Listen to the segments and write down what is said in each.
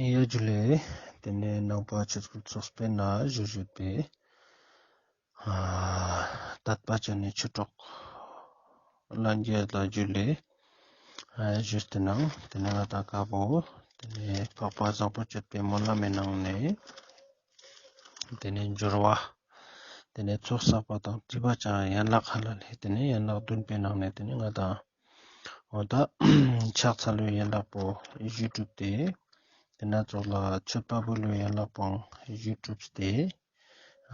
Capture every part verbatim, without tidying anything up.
ཡ་ཇུ་ལེ། དེ་ནས་ནང་པ་ཆོས་སྐུལ་ཚོགས་པའི་ནང་བཞུགས་ཡོད་པའི་ཨ་དད་པ་ཅན་ནི་ཆོས་གྲོགས་ལྷན་རྒྱས་ལ་ཇུ་ལེ། ཨ་ཞུས་ཏེ་ནང་དེ་ནས་ང་དང་ཀ་བོ་དེ་ནས་འཕགས་པ་བཟང་པོ་སྤྱོད་པའི་སྨོན་ལམ་མི་ནང་ནས་དེ་ནས་སྦྱོར་བ་དེ་ནས་ཚོགས་བསགས་པ་དང་སྒྲིབ་པ་སྦྱང་ཡན་ལག་ཧ་ལ་ལེ། དེ་ནས་ཡན་ལག་བདུན་པའི་ནང་ནས་དེ་ནས་ང་དང་འོ་ད་ཕྱག་འཚལ་བའི་ཡན་ལག་པོ་བཞི་གྲུབ་སྟེ། དེ་ནས་ཚོགས་ལ་མཆོད་པ་འབུལ་བའི་ཡན་ལག་པོའང་བཞི་གྲུབ་སྟེ།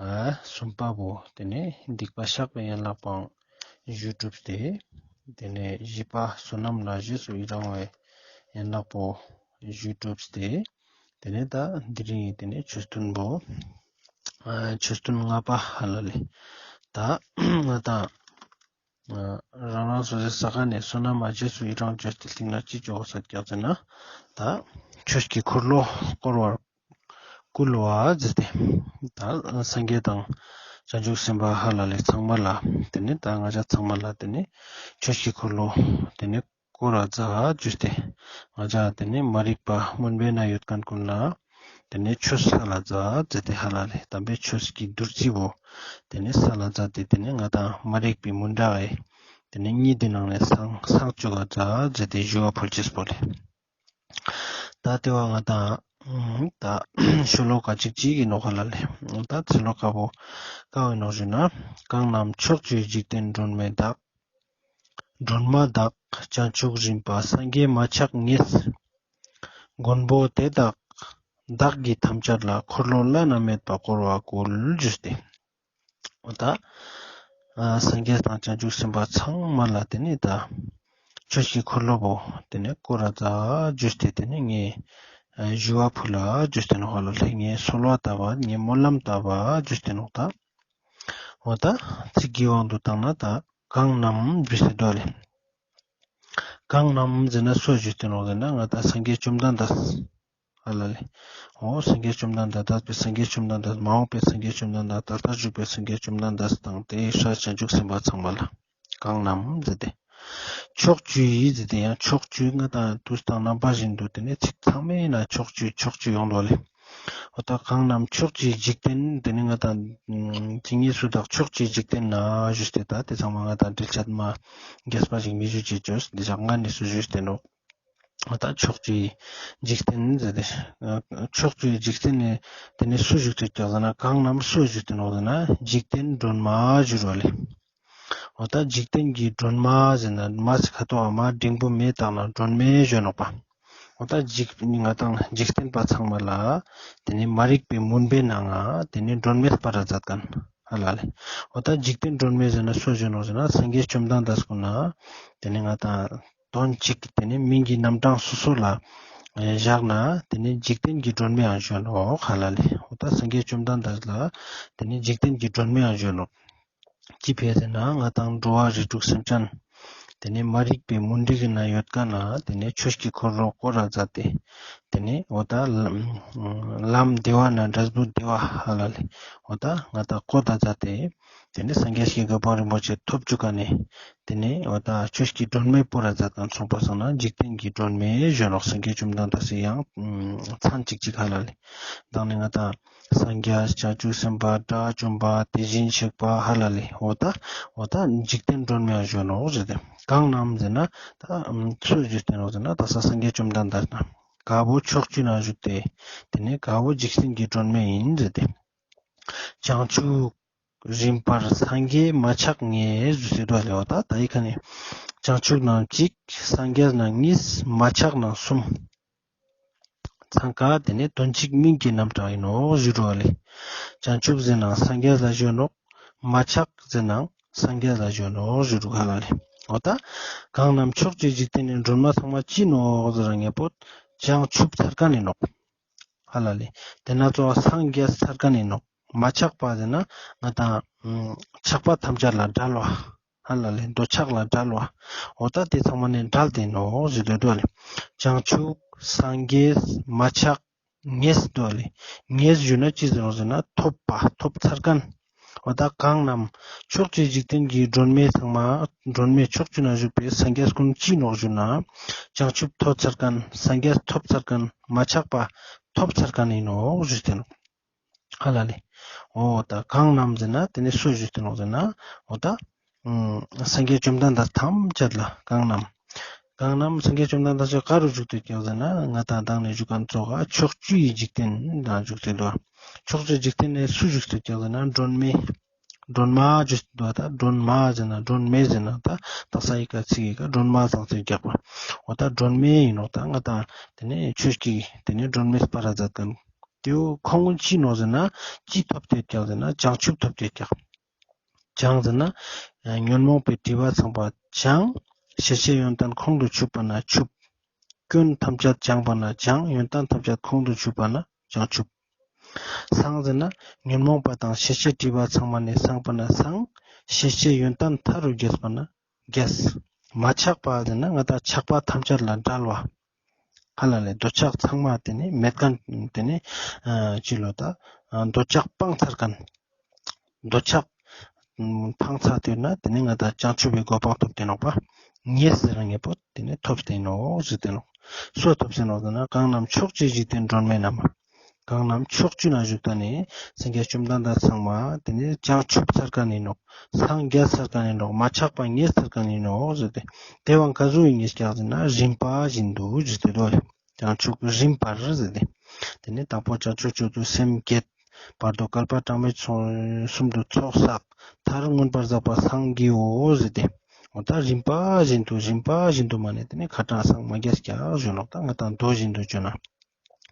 ཨ་གསུམ་པ་བོ་དེ་ནས་སྡིག་པ་བཤགས་པའི་ཡན་ལག་པོའང་བཞི་གྲུབ་སྟེ། དེ་ནས་བཞི་པ་བསོད་ནམས་ལ་རྗེས་སུ་ཡི་རང་བའི་ཡན་ལག་པོ་བཞི་གྲུབ་སྟེ། དེ་ནས་ད་དེ་རིང་དེ་ནས་ཆོས་ཐུན་པོ་ཨ་ཆོས་ཐུན་ལྔ་པ་ཧ་ལ་ལེ། ད་ང་དང་ཨ་རང་རང་སོ་སོའི་ས་ག་ནས་བསོད་ནམས་ལ་རྗེས་སུ་ཡི་རང་བཅོས་ཏེ་སྟིང་ན་ཅི་བཅོ་དགོས་ས་རྒྱག་ཟེར་ན། ད་ཆོས་ཀྱི་འཁོར་ལོ་བསྐོར་བར་བསྐུལ་བ་མཛད་དེ། ད་སངས་རྒྱས་དང་བྱང་ཆུབ་སེམས་དཔའ་ཧ་ལ་ལེ་ཚང་མ་ལ་དེ་ནས་ད་ང་ཅག་ཚང་མ་ལ་དེ་ནས་ཆོས་ཀྱི་འཁོར་ལོ་དེ་ནས་བསྐོར་ར་མཛད་ཞུས་ཏེ། ང་ཅག་དེ་ནས་མ་རིག་པ་མུན་པའི་ནང་ཡོད་མཁན་ཀུན་ལ་དེ་ནས་ཆོས་སལ་ལ་མཛད་མཛད་དེ་ཧ་ལ་ལེ། དམ་པའི་ཆོས་ཀྱི་བདུད་རྩི་བོ་དེ་ནས་སལ་ལ་མཛད་དེ། དེ་ནས་ང་དང་མ་རིག་པའི་མུན་པའི་དེ་ནས་གཉིད་དེ་ནང་ནས་སངས་སངས་བཅུག་ག་མཛད་མཛད་དེ་ཞུ་བ་ཕུལ་ཅེས་པོ་ལེ། ད་དེ་བ་ང་དང་ད་ཤོ་ལོ་ཀ་གཅིག་གཅིག་གི་ནོག་ཧ་ལ་ལེ། ད་ཚེ་ལོ་ཀ་བོ་ཀ་བའི་ནོག་ཞུ་ན། གང་རྣམས་ཕྱོགས་བཅུའི་འཇིག་རྟེན་སྒྲོན་མེ་དག། སྒྲོན་མ་དག་བྱང་ཆུབ་རིམ་པ་སངས་རྒྱས་མ་ཆགས་ངེས། མགོན་པོ་དེ་དག་བདག་གིས་ཐམས་ཅད་ལ། འཁོར་ལོ་བླ་ན་མེད་པ་བསྐོར་བར་བསྐུལ་ཞུས་ཏེ། འོ་ད་ཨ་སངས་རྒྱས་དང་བྱང་ཆུབ་སེམས་དཔའ་ཚང་མ་ལ་དེ་ནས་ད་ཆོས་ཀྱི་འཁོར་ལོ་བོ་དེ་ནས་བསྐོར་ར་མཛད་ཞུས་ཏེ། དེ་ནས་ངས་ཨ་ཞུ་བ་ཕུལ་ལ་ཞུས་ཏེ་ནོག་ཧ་ལ་ལེ། ངས་གསོལ་བ་བཏབ་པ་ངས་སྨོན་ལམ་བཏབ་པ་ཞུས་ཏེ་ནོག་ད། འོ་ད་ཚིག་གི་དབང་དུ་བཏང་ན་ད་གང་རྣམས་ཞུས་ཏེ་འདུག་ལེ། གང་རྣམས་ཟེར་ན་སུ་ཞུས་ཏེ་ནོག་ཟེར་ན་ང་དང་སངས་རྒྱས་བཅོམ་ལྡན་འདས་ཧ་ལ་ལེ། འོ་སངས་རྒྱས་བཅོམ་ལྡན་འདས། འདས་པའི་སངས་རྒྱས་བཅོམ་ལྡན་འདས། མ་འོངས་པའི་སངས་རྒྱས་བཅོམ་ལྡན་འདས། ད་ལྟ་བཞུགས་པའི་སངས་རྒྱས་བཅོམ་ལྡན་འདས་དང་དེའི་སྲས་བྱང་ཆུབ་སེམས་དཔའ་ཚང་མ་ལ། གང་རྣམས་ཟེར་ཏེ། ཕྱོགས་བཅུའི་ཟེར་ཏེ་ཡང་ཕྱོགས་བཅུའི་ང་དང་དུས་དང་རྣམ་པ་བཞིན་དུ་དེ་ནས་ཚིག་ཚང་མའི་ནང་ཕྱོགས་བཅུའི་ཕྱོགས་བཅུའི་ཡོང་དོ་ལེ། འོ་ད་གང་རྣམས་ཕྱོགས་བཅུའི་འཇིག་རྟེན་དེ་ནས་ང་དང་ཇི་སྙེད་སུ་དག་ཕྱོགས་བཅུའི་འཇིག་རྟེན་ན་ཞུས་ཏེ། ད་དེ་ཚང་མ་ང་དང་འགྲེལ་བཤད་མ་རྒྱས་པ་ཞིག་མི་ཞུ་ཅེས་ཅོས་དེ་ཞག་སྔ་ནས་སུ་ཞུས་ཏེ་ནོག་འོ་ད་ཕྱོགས་བཅུའི་འཇིག་རྟེན་ཟེར་ཏེ། ཕྱོགས་བཅུའི་འཇིག་རྟེན་ནི་དེ་ནས་སུ་ཞུས་ཏེ་ཀྱག་ཟེར་ན། གང་རྣམས་སུ་ཞུས་ཏེ་ནོག་ཟེར་ན་འཇིག་རྟེན་སྒྲོན་མ་ཞུ་རོ་ལེ། འོ་ད་འཇིག་རྟེན་གྱི་སྒྲོན་མ་ཟེར་ན་མ་ཟེར་ཁ་ཐོག་མ་འགྲེང་བུ་མེ་བཏགས་ན་སྒྲོན་མེ་ཞུ་ནོག་པ། འོ་ད་འཇིག་ང་དང་འཇིག་རྟེན་པ་ཚང་མ་ལ་དེ་ནས་མ་རིག་པའི་མུན་པའི་ནང་ང་དེ་ནས་སྒྲོན་མེ་སྤར་ར་མཛད་མཁན་ཧ་ལ་ལེ། འོ་ད་འཇིག་རྟེན་སྒྲོན་མེ་ཟེར་ན་སུ་ཞུ་ནོག་ཟེར་ན་སངས་རྒྱས་བཅོམ་ལྡན་འདས་ཀུན་ན་དེ་ནས་ང་དང་དོན་གཅིག་དེ་ནས་མིང་གི་རྣམ་གྲངས་སོ་སོ་ལ་བཞག་ན་དེ་ནས་འཇིག་རྟེན་གྱི་སྒྲོན་མེའང་ཞུ་ནོག་ཧ་ལ་ལེ། འོ་ད་སངས་རྒྱས་བཅོམ་ལྡན་འདས་ལ་དེ་ནས་འཇིག་རྟེན་གྱི་སྒྲོན་མེའང་ཞུ་ནོག་ཅི་ཕིའ་ཟེར་ན་ང་དང་འགྲོ་བ་རིགས་དྲུག་སེམས་ཅན་དེ་ནས་མ་རིག་པའི་མུན་དིག་གི་ནང་ཡོད་མཁན་ལ་དེ་ནས་ཆོས་ཀྱི་འཁོར་ལོ་བསྐོར་ར་མཛད་དེ། དེ་ནས་འོ་ད་ལམ་བདེ་བ་ན་འབྲས་བུ་བདེ་བ་ཧ་ལ་ལེ། འོ་ད་ང་དང་བསྐོར་ར་མཛད་དེ། དེ་ནས་སངས་རྒྱས་ཀྱི་གོ་འཕང་རིན་པོ་ཆེ་ཐོབ་བཅུག་མཁན་ནི་དེ་ནས་འོ་ད་ཆོས་ཀྱི་སྒྲོན་མེ་སྤོར་ར་མཛད་མཁན་སོང་པ་སང་ན་འཇིག་རྟེན་གྱི་སྒྲོན་མེ་ཞུ་ནོག་སངས་རྒྱས་བཅོམ་ལྡན་འདས་སི་ཡང་མཚན་གཅིག་གཅིག་ཧ་ལ་ལེ། དང་ནི་ང་དང་སངས་རྒྱས་བྱང་ཆུབ་སེམས་དཔའ་དགྲ་བཅོམ་པ་དེ་བཞིན་གཤེགས་པ་ཧ་ལ་ལེ། འོ་ད་འོ་ད་འཇིག་རྟེན་སྒྲོན་མེའང་ཞུ་ནོག་ཟེར་ཏེ། གང་རྣམས་ཟེར་ན་ད་སུ་ཞུས་ཏེ་ནོག་ཟེར་ན་ད་ས་སངས་རྒྱས་བཅོམ་ལྡན་འདས་ན་ཀ་བོ་ཕྱོགས་བཅུ་ན་བཞུགས་ཏེ། དེ་ནས་ཀ་བོ་འཇིག་རྟེན་གྱི་སྒྲོན་མེ་ཡིན་ཟེར་ཏེ། བྱང་ཆུབ་རིམ་པར་སངས་རྒྱས་མ་ཆགས་ངེས་ཞུས་ཏེ་འདུག་ལེ། འོ་ད་ད་ཡི་ཁ་ནས་བྱང་ཆུབ་ནང་གཅིག་སངས་རྒྱས་ནང་གཉིས་མ་ཆགས་ནང་གསུམ། ཚང་ཀ་དེ་ནས་དོན་གཅིག་མིང་གི་རྣམ་གྲངས་ཡིན་ནོག་ཞུ་རོ་ལེ། བྱང་ཆུབ་ཟེར་ན་སངས་རྒྱས་ལ་ཞུ་ནོག་མ་ཆགས་ཟེར་ན་སངས་རྒྱས་ལ་ཞུ་ནོག་ཞུ་རུ་ཧ་ལ་ལེ། འོ་ད་གང་རྣམས་ཕྱོགས་བཅུའི་འཇིག་རྟེན་ནི་སྒྲོན་མ་ཚང་མ་ཅི་ནོག་ཟེར་ན་ངེས་པོ་བྱང་ཆུབ་མཚར་མཁན་ཡིན་ནོག་ཧ་ལ་ལེ། དེ་ན་གཙོ་བོ་སངས་རྒྱས་མཚར་མཁན་ཡིན་ནོག་མ་ཆགས་པ་ཟེར་ན་ང་དང་ཆགས་པ་ཐམས་ཅད་ལ་བྲལ་བ། ཧ་ལ་ལེ། འདོད་ཆགས་ལ་བྲལ་བ། འོ་ད་དེ་ཚང་མ་ནས་བྲལ་ཏེ་ནོག་ཞུ་དོ་འདུག་ལེ། བྱང་ཆུབ་སངས་རྒྱས་མ་ཆགས་ངེས་འདུག་ལེ། ངེས་ཞུ་ན་ཅི་ཟེར་ནོག་ཟེར་ན་ཐོབ་པ་ཐོབ་ཚར་མཁན། འོ་ད་གང་རྣམས་ཕྱོགས་བཅུའི་འཇིག་རྟེན་གྱི་སྒྲོན་མེ་ཚང་མ་སྒྲོན་མེ་ཕྱོགས་བཅུ་ན་བཞུགས་པའི་སངས་རྒྱས་ཀུན་ཅི་ནོག་ཞུ་ན། བྱང་ཆུབ་ཐོབ་ཚར་མཁན་སངས་རྒྱས་ཐོབ་ཚར་མཁན་མ་ཆགས་པ་ཐོབ་ཚར་མཁན་ཡིན་ནོག་ཞུས་ཏེ་ནོག་ཧ་ལ་ལེ། འོ་ད་གང་རྣམས་ཟེར་ན་དེ་ནི་སུ་ཞུས་ཏེ་ནོག་ཟེར་ན། འོ་ད་ཨ་སངས་རྒྱས་བཅོམ་ལྡན་འདས་ཐམས་ཅད་ལ་གང་རྣམས། གང་རྣམས་སངས་རྒྱས་བཅོམ་ལྡན་འདས་ཀ་རུ་བཞུགས་ཏེ་ཀྱག་ཟེར་ན་ང་ཏང་མདང་ནས་ཞུ་མཁན་ཙོགས་ཕྱོགས་བཅུའི་འཇིག་རྟེན་ན་བཞུགས་ཏེ་འདུག་ཕྱོགས་བཅུའི་འཇིག་རྟེན་ནས་སུ་བཞུགས་ཏེ་ཀྱག་ཟེར་ན་སྒྲོན་མེ། སྒྲོན་མ་བཞུགས་ཏེ་འདུག་ད་སྒྲོན་མ་ཟེར་ན་སྒྲོན་མེ་ཟེར་ན་ད་དག་ས་ཡི་གེ་ཚིག་ཡི་གེ་སྒྲོན་མ་ཚང་ཚིག་རྒྱག་པ། འོ་ད་སྒྲོན་མེ་ཡིན་ནོག་ད་ང་ཏང་དེ་ནས་ཆོས་ཀྱི་དེ་ནས་སྒྲོན་མེ་སྤར་ར་མཛད་མཁན། དེའུ་ཁོང་ཅི་ནོག་ཟེར་ན་ཅི་ཐོབ་སྟེ་ཀྱག་ཟེར་ན་བྱང་ཆུབ་ཐོབ་སྟེ་ཀྱག་བྱང་ཟེར་ན་ཉོན་མོངས་པའི་དྲི་མ་ཚང་པ་བྱང་། ཤེས་བྱའི་ཡོན་ཏན་ཁོང་དུ་ཆུད་པ་ན་ཆུབ། སྐྱོན་ཐམས་ཅད་སྦྱངས་པ་ན་སྦྱངས། ཡོན་ཏན་ཐམས་ཅད་ཁོང་དུ་ཆུད་པ་ན་བྱང་ཆུབ། སངས་ཟེར་ན་ཉོན་མོངས་པ་དང་ཤེས་བྱའི་དྲི་མ་ཚང་མ་ནས་སངས་པ་ན་སངས། ཤེས་བྱའི་ཡོན་ཏན་མཐའ་རུ་རྒྱས་པ་ན་རྒྱས། མ་ཆགས་པ་ཟེར་ན་ང་ཏང་ཆགས་པ་ཐམས་ཅད་ལ་བྲལ་བ། ཧ་ལ་ལེ། འདོད་ཆགས་ཚང་མ་དེ་ནི་མེད་མཁན་དེ་ནི་ཨ་ཅི་ལོ་ད་ཨ་འདོད་ཆགས་སྤངས་ཚར་མཁན། འདོད་ཆགས་ཨ་འཕངས་ཚར་ཏེ་ན་དེ་ནི་ང་ཏང་བྱང་ཆུབ་པའི་གོ་འཕང་ཐོབ་སྟེ་ནོག་པ། ངེས་ཟེར་ན་ངེས་པོ་དེ་ནི་ཐོབ་སྟེ་ནོག་ཟེར་ཏེ་ནོག་སུ་ཐོབ་སྟེ་ནོག་ཟེར་ན་གང་རྣམས་ཕྱོགས་བཅུའི་འཇིག་རྟེན་སྒྲོན་མེ་རྣམས། གང་རྣམས་ཕྱོགས་བཅུ་ན་བཞུགས་ཏེ་ནི་སངས་རྒྱས་བཅོམ་ལྡན་འདས་ཚང་མ་དེ་ནི་བྱང་ཆུབ་ཚར་མཁན་ཡིན་ནོག་སངས་རྒྱས་ཚར་མཁན་ཡིན་ནོག་མ་ཆགས་པ་ངེས་ཚར་མཁན་ཡིན་ནོག་ཟེར་ཏེ། དེ་བོ་ག་ཟུག་ཡིན་ཀྱག་ཟེར་ན་རིམ་པ་བཞིན་དུ་ཟེར་ཏེ་འདུག་བྱང་ཆུབ་རིམ་པར་ཟེར་ཏེ། དེ་ནི་དང་པོ་བྱང་ཆུབ་མཆོག་ཏུ་སེམས་བསྐྱེད། བར་དུ་བསྐལ་པ་གྲངས་མེད་གསུམ་དུ་ཚོགས་བསགས། མཐར་མངོན་པར་རྫོགས་པར་སངས་རྒྱའོ་ཟེར་ཏེ། འོ་ད་རིམ་པ་བཞིན་དུ་རིམ་པ་བཞིན་དུ་མ་ནེ་དེ་ནི་ཁ་གྲངས་སངས་མ་རྒྱས་ཀྱག་ཞུ་ནོག་ད་ང་ཏང་མདོ་བཞིན་དུ་བརྗོད་ན།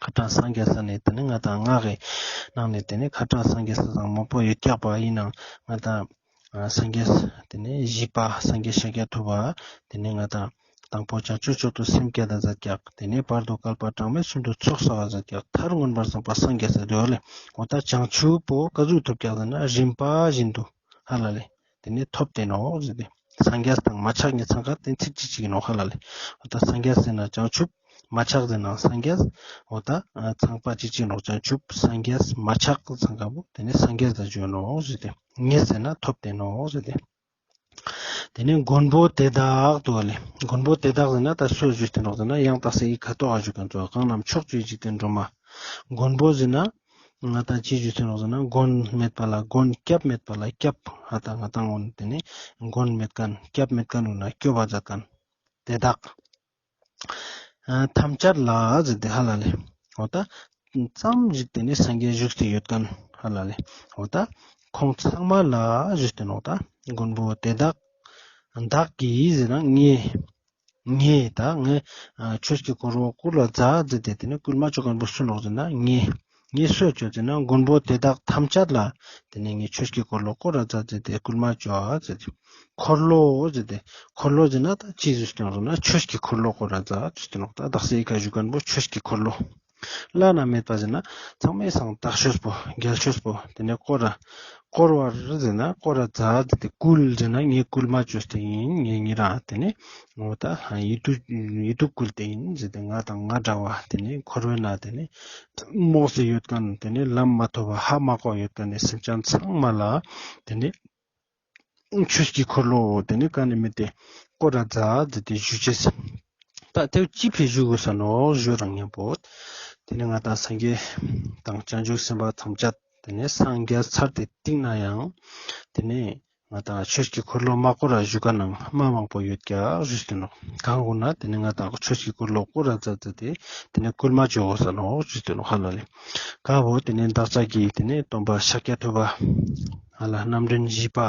ཁ་གྲངས་སངས་རྒྱས་ས་ནི་དེ་ནི་ང་ཏང་སྔགས་ཀྱི་ནང་ནས་དེ་ནི་ཁ་གྲངས་སངས་རྒྱས་ས་ཚང་མང་པོ་ཡོད་ཀྱག་པ་ཡིན་ནའང་ང་ཏང་ཨ་སངས་རྒྱས་དེ་ནི་བཞི་པ་སངས་རྒྱས་ཤཱཀྱ་ཐུབ་པ་དེ་ནི་ང་ཏང་དང་པོ་བྱང་ཆུབ་མཆོག་ཏུ་སེམས་བསྐྱེད་ད་མཛད་ཀྱག་དེ་ནི་བར་དུ་བསྐལ་པ་གྲངས་མེད་གསུམ་དུ་ཚོགས་བསགས་པ་མཛད་ཀྱག་མཐར་མངོན་པར་རྫོགས་པར་སངས་རྒྱས་ས་དེ་བོ་ལེ། འོ་ད་བྱང་ཆུབ་པོ་ག་ཟུག་ཐོབ་ཀྱག་ཟེར་ན་རིམ་པ་བཞིན་དུ་ཧ་ལ་ལེ། དེ་ནི་ཐོབ་སྟེ་ནོག་ཟེར་ཏེ། སངས་རྒྱས་དང་མ་ཆགས་ཉིད་ཚང་ཀ་གཏན་ཚིགས་གཅིག་གཅིག་ནོག་ཧ་ལ་ལེ། འོ་ད་སངས་རྒྱས་ཟེར་ན་བྱང་ཆུབ། མ་ཆགས་ཟེར་ན་སངས་རྒྱས། འོ་ད་ཨ་ཚང་པ་གཅིག་གཅིག་ནོག་བྱང་ཆུབ་སངས་རྒྱས་མ་ཆགས་ཚང་ཀ་བོ་དེ་ནི་སངས་རྒྱས་ད་བརྗོད་ནོག་ཟེར་ཏེ། ངེས་ཟེར་ན་ཐོབ་སྟེ་ནོག་ཟེར་ཏེ། དེ་ནི་མགོན་པོ་དེ་དག་ཏུ་བ་ལེ། མགོན་པོ་དེ་དག་ཟེར་ན་ད་སུ་བརྗོད་དེ་ནོག་ཟེར་ན་ཡང་དག་ས་ཡི་ཁ་ཏོག་ག་བརྗོད་མཁན་ཙོགས་གང་རྣམས་ཕྱོགས་བཅུའི་འཇིག་རྟེན་སྒྲོན་མ། མགོན་པོ་ཟེར་ན་ང་ཏང་ཅི་བརྗོད་དེ་ནོག་ཟེར་ན་མགོན་མེད་པ་ལ་མགོན། སྐྱབས་མེད་པ་ལ་སྐྱབས། ཧ་ད་ང་ཏང་འོན་དེ་ནི་མགོན་མེད་མཁན་སྐྱབས་མེད་མཁན་འོ་ན་སྐྱོབ་པ་མཛད་མཁན་དེ་དག་ཨ་ཐམས་ཅད་ལ་ཟེར་ཏེ་ཧ་ལ་ལེ། འོ་ད་ཙམ་ཞིག་དེ་ནི་སངས་རྒྱས་བཞུགས་ཏེ་ཡོད་མཁན་ཧ་ལ་ལེ། འོ་ད་ཁོང་ཚང་མ་ལ་ཞུས་ཏེ་ནོག་ད་མགོན་པོ་དེ་དག་བདག་གིས་ཟེར་ན་ངས། ངས་ད་ངས་ཨ་ཆོས་ཀྱི་འཁོར་ལོ་བསྐོར་བར་མཛད་ཟེར་ཏེ་དེ་ནི་བསྐུལ་མ་བཅོ་མཁན་པོ་སུ་ནོག་ཟེར་ན་ངས། ངས་སུ་བཅོ་ཟེར་ན་མགོན་པོ་དེ་དག་ཐམས་ཅད་ལ་དེ་ནི་ངས་ཆོས་ཀྱི་འཁོར་ལོ་བསྐོར་བར་མཛད་ཟེར་ཏེ་བསྐུལ་མ་བཅོ་ཟེར་ཏེ། འཁོར་ལོ་ཟེར་ཏེ། འཁོར་ལོ་ཟེར་ན་ད་ཅི་ཟེར་ཏེ་ནོག་ཟེར་ན་ཆོས་ཀྱི་འཁོར་ལོ་བསྐོར་བར་མཛད་ཟེར་ཏེ་ནོག་ད་དག་ས་ཡི་ཁ་ཞུ་མཁན་པོ་ཆོས་ཀྱི་འཁོར་ལོ། བླ་ན་མེད་པ་ཟེར་ན་ཚང་མའི་སང་དག་ཤོས་པོ་རྒྱལ་ཤོས་པོ་དེ་ནི་བསྐོར་ར་བསྐོར་བར་ཟེར་ན་བསྐོར་ར་མཛད་ཟེར་ཏེ་བསྐུལ་ཟེར་ན་ངས་བསྐུལ་མ་བཅོས་ཏེ་ཡིན། ངས་ཉེ་རང་དེ་ནི་འོ་ད་ཡིད་དུ་ཡིད་དུ་བསྐུལ་ཏེ་ཡིན་ཟེར་ཏེ་ང་དང་ང་འདྲ་བ་དེ་ནི་འཁོར་བའི་ནང་དེ་ནི་རྨོངས་སེ་ཡོད་མཁན་དེ་ནི་ལམ་མ་ཐོབ་པ་ཧ་མ་གོ་ཡོད་མཁན་ནི་སེམས་ཅན་ཚང་མ་ལ་དེ་ནི་ཆོས་ཀྱི་འཁོར་ལོ་དེ་ནི་ག་ནས་མེད་དེ་བསྐོར་ར་མཛད་ཟེར་ཏེ་ཞུ་ཅེས། ད་དེ་ཅི་ཕི་ཞུ་དགོས་ས་ནོག་ཞུ་རང་ཉམ་པོ། དེ་ནི་ང་དང་སངས་རྒྱས་དང་བྱང་ཆུབ་སེམས་དཔའ་ཐམས་ཅད་དེ་ནི་སངས་རྒྱས་ཚར་ཏེ་སྟིང་ན་ཡང་དེ་ནི་ང་དང་ཆོས་ཀྱི་འཁོར་ལོ་མ་བསྐོར་ར་བཞུགས་མཁན་ནང་མ་མང་པོ་ཡོད་ཀྱག་ཞུས་ཏེ་ནོག་གང་གོ་ན་དེ་ནི་ང་དང་ཆོས་ཀྱི་འཁོར་ལོ་བསྐོར་ར་མཛད་དེ་དེ་ནི་བསྐུལ་མ་བཅོ་དགོས་ས་ནོག་ཞུས་ཏེ་ནོག་ཧ་ལ་ལེ། ག་བོ་དེ་ནི་བདག་ཅག་གི་དེ་ནི་སྟོན་པ་ཤཱཀྱ་ཐུབ་པ་ཧ་ལ་རྣམ་འདྲེན་བཞི་པ་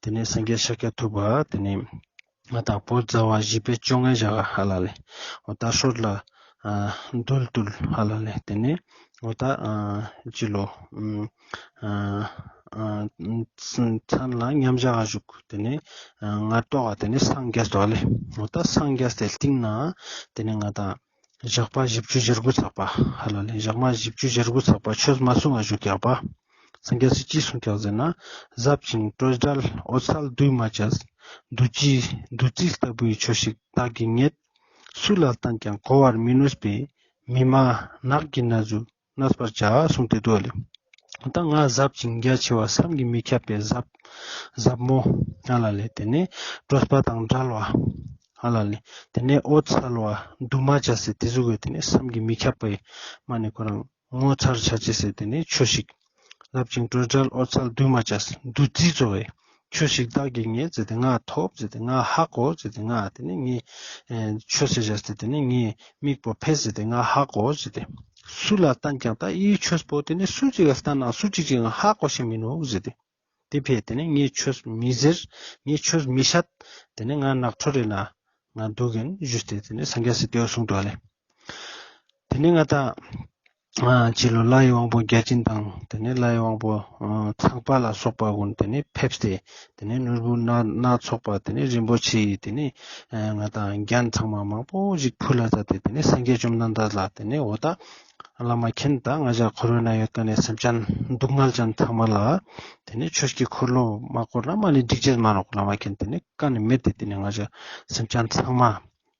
དེ་ནི་སངས་རྒྱས་ཤཱཀྱ་ཐུབ་པ་དེ་ནི་ང་དང་བོད་ཟླ་བ་བཞི་པའི་བཅོ་ལྔའི་ཞག་ཧ་ལ་ལེ། འོ་ད་སྲོད་ལ་ཨ་འདུལ་བཏུལ་ཧ་ལ་ལེ། དེ་ནས་འོ་ད་ཨ་ཅི་ལོ་ཨ་ཨ་མཚན་ལ་མཉམ་བཞག་ག་བཞུགས། དེ་ནས་ཨ་སྔ་ཏོག་ག་དེ་ནས་སངས་རྒྱས་ཏོ་ལེ། འོ་ད་སངས་རྒྱས་ཏེ་སྟིང་ན་དེ་ནས་ང་དང་ཞག་པ་བཞི་བཅུ་ཞེ་དགུ་ཚགས་པ་ཧ་ལ་ལེ། ཞག་མ་བཞི་བཅུ་ཞེ་དགུ་ཚགས་པ་ཆོས་མ་གསུང་བ་བཞུགས་ཀྱག་པ། སངས་རྒྱས་སི་ཅི་གསུངས་ཀྱག་ཟེར་ན། ཟབ་ཅིང་སྤྲོས་བྲལ་འོད་གསལ་འདུས་མ་བྱས། བདུད་རྩི་བདུད་རྩི་ལྟ་བུའི་ཆོས་ཤིག་བདག་གིས་རྙེད། སུ་ལ་བསྟན་ཀྱང་གོ་བར་མི་ནུས་པས། མི་སྨྲ་ནགས་ཀྱི་ན་ཟུག་གནས་པར་བྱ། གསུངས་ཏེ་འདུག་ལེ། ད་ང་ཟབ་ཅིང་རྒྱ་ཆེ་བ་བསམ་གྱིས་མི་ཁྱབ་པའི་ཟབ་ཟབ་མོ་ཧ་ལ་ལེ། དེ་ནས་སྤྲོས་པ་དང་བྲལ་བ་ཧ་ལ་ལེ། དེ་ནས་འོད་གསལ་བ་འདུས་མ་བྱས་སེ་དེ་ཟུག་གི་དེ་ནས་བསམ་གྱིས་མི་ཁྱབ་པའི་མ་ནེ་ཁོ་རང་ངོ་མཚར་ཆ་ཅེས་སེ་དེ་ནས་ཆོས་ཤིག་ཟབ་ཅིང་སྤྲོས་བྲལ་འོད་གསལ་འདུས་མ་བྱས་བདུད་རྩི་བཙོ་བའི་ཆོས་ཤིག་བདག་གིས་རྙེད་ཟེར་ཏེ་ང་ཐོབ་ཟེར་ཏེ་ང་ཧ་གོ་ཟེར་ཏེ་ང་དེ་ནས་ངའི་ཆོས་སེ་བྱས་ཏེ་དེ་ནས་ངའི་མིག་པོ་ཕེས་ཟེར་ཏེ་ང་ཧ་གོ་ཟེར་ཏེ། སུ་ལ་བསྟན་ཀྱང་ད་འི་ཆོས་པོ་དེ་ནས་སུ་ཅིག་ག་བསྟན་ན་སུ་ཅིག་ཅིག་ང་ཧ་གོ་ཤེས་མི་ནུག་ཟེར་ཏེ། དེ་ཕི་དེ་ནས་ངའི་ཆོས་མི་ཟེར། ངའི་ཆོས་མི་བཤད། དེ་ནས་ང་ནགས་ཁྲོད་རེ་ན་ང་འདུག་གིན་ཞུས་ཏེ་དེ་ནས་སངས་རྒྱས་སི་དེའོ་གསུངས་འདུག་ལེ། དེ་ནས་ང་ད་ཨ་ཅི་ལོ་ལྷའི་དབང་པོ་བརྒྱ་བྱིན་དང་དེ་ནས་ལྷའི་དབང་པོ་ཨ་ཚངས་པ་ལ་སོགས་པ་ཀུན་དེ་ནས་ཕེབས་ཏེ་དེ་ནས་ནོར་བུ་སྣ་སྣ་ཚོགས་པ་དེ་ནས་རིན་པོ་ཆེའི་དེ་ནས་ཨ་ང་ད་རྒྱན་ཚང་མ་མང་པོ་ཞིག་ཕུལ་ལ་མཛད་དེ་དེ་ནས་སངས་རྒྱས་བཅོམ་ལྡན་འདས་ལ་དེ་ནས་འོ་ད་བླ་མ་མཁྱེན། ད་ང་ཞ་འཁོར་བའི་ནང་ཡོད་མཁན་ནི་སེམས་ཅན་སྡུག་བསྔལ་ཅན་ཚང་མ་ལ་དེ་ནས་ཆོས་ཀྱི་འཁོར་ལོ་མ་བསྐོར་ན་མ་ནེ་འགྲིག་ཅེས་མ་ནོག། བླ་མ་མཁྱེན་དེ་ནས་ཀ་ནེ་མེད་དེ་དེ་ནས་ང་ཞ་སེམས་ཅན་ཚང་མ་